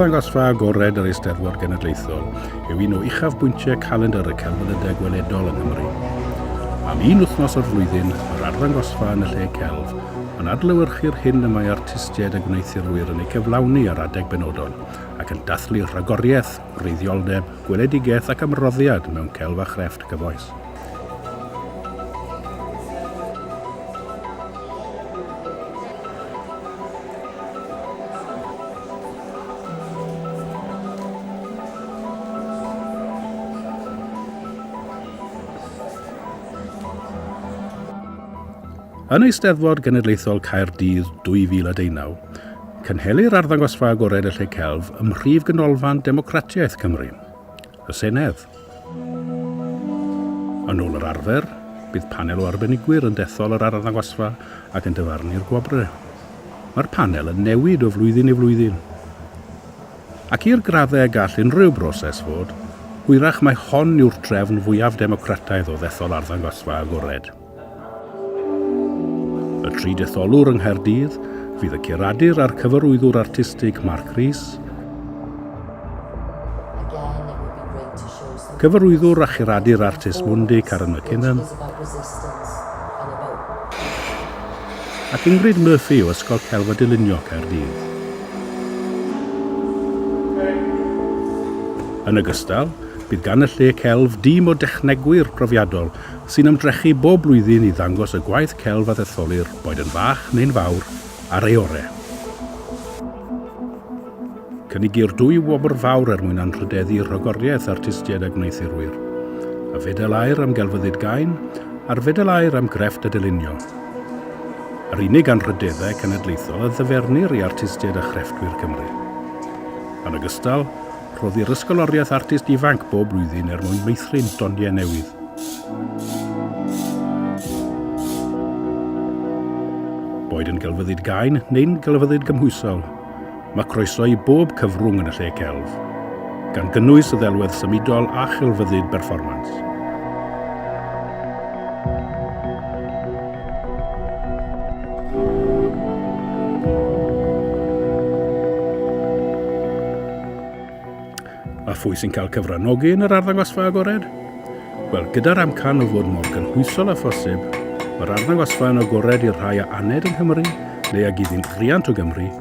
Arddangosfa agored yr Eisteddfod Genedlaethol yw un o uchafbwyntiau calendr y celfyddydau gweledol yng Nghymru. Am un wythnos o'r flwyddyn, mae'r arddangosfa yn y lle celf yn adlewyrchu'r hyn y mae artistiaid a gwneuthurwyr yn ei gyflawni ar adeg benodol ac yn dathlu rhagoriaeth, gwreiddioldeb, gweledigaeth ac ymroddiad mewn celf a chrefft gyfoes. Yn Eisteddfod Genedlaethol Caerdydd 2019, cynhelir arddangosfa agored y Lle Celf ym mhrif ganolfan democratiaeth Cymru, y Senedd. Yn ôl yr arfer, bydd panel o arbenigwyr yn dethol yr arddangosfa ac yn dyfarnu'r gwobrau. Mae'r panel yn newid o flwyddyn i flwyddyn. Ac i'r graddau y gall unrhyw broses fod, hwyrach mai hon yw'r drefn fwyaf democrataidd o ddethol arddangosfa agored. Y tri detholwr yng Nghaerdydd fydd y curadur a'r cyfarwyddwr artistig Mark Rees, cyfarwyddwr a churadur Artis Mundi Karen McKinnon, ac Ingrid Murphy o Ysgol Celf a Dylunio Caerdydd. Yn ogystal, bydd gan y Lle Celf dîm o dechnegwyr profiadol sy'n ymdrechu bob blwyddyn i ddangos y gwaith celf a ddetholir, boed yn fach neu'n fawr, ar ei orau. Cynigir dwy wobr fawr er mwyn anrhydeddu rhagoriaeth artistiaid a gwneuthurwyr, y Fedal Aur am Gelfyddyd Gain a'r Fedal Aur am Grefft a Dylunio. Yr unig anrhydeddau cenedlaethol a ddyfernir i artistiaid a chrefftwyr Cymru. Yn ogystal, rhoddir Ysgoloriaeth Artist Ifanc bob blwyddyn er mwyn meithrin doniau newydd. Boed yn gelfyddyd gain neu'n gelfyddyd gymhwysol, Mae croeso i bob cyfrwng yn y lle celf, gan gynnwys y ddelwedd symudol a chelfyddyd berfformans. A phwy sy'n cael cyfranogi yn yr arddangosfa agored? Wel, gyda'r amcan o fod mor gynhwysol â phosib, mae'r arddangosfa yn agored i'r rhai a aned yng Nghymru, neu ag iddynt riant o Gymru,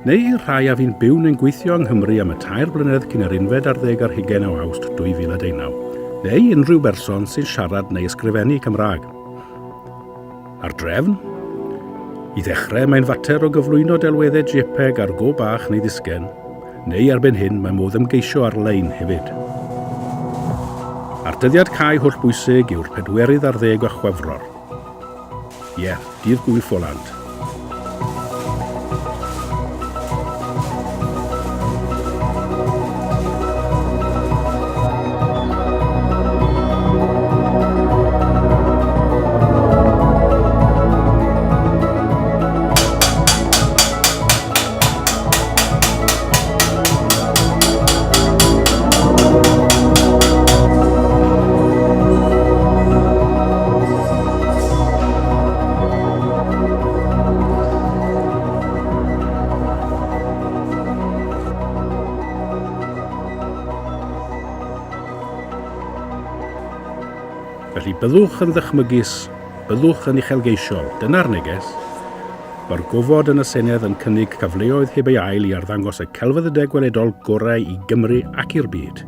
neu i'r rhai a fu'n byw neu'n gweithio yng Nghymru am y tair blynedd cyn yr unfed ar ddeg ar hugain o Awst 2019, neu unrhyw berson sy'n siarad neu ysgrifennu Cymraeg. A'r drefn? I ddechrau, mae'n fater o gyflwyno delweddau JPEG ar go bach neu ddisgen, neu erbyn hyn mae modd ymgeisio ar-lein hefyd. A'r dyddiad cau hollbwysig yw'r pedwerydd ar ddeg o Chwefror. Ie, dydd Gŵyl Ffolant. Felly byddwch yn ddychmygus, byddwch yn uchelgeisiol, dyna'r neges. Mae'r gofod yn y Senedd yn cynnig cyfleoedd heb ei ail i arddangos y celfyddydau gweledol gorau i Gymru ac i'r byd.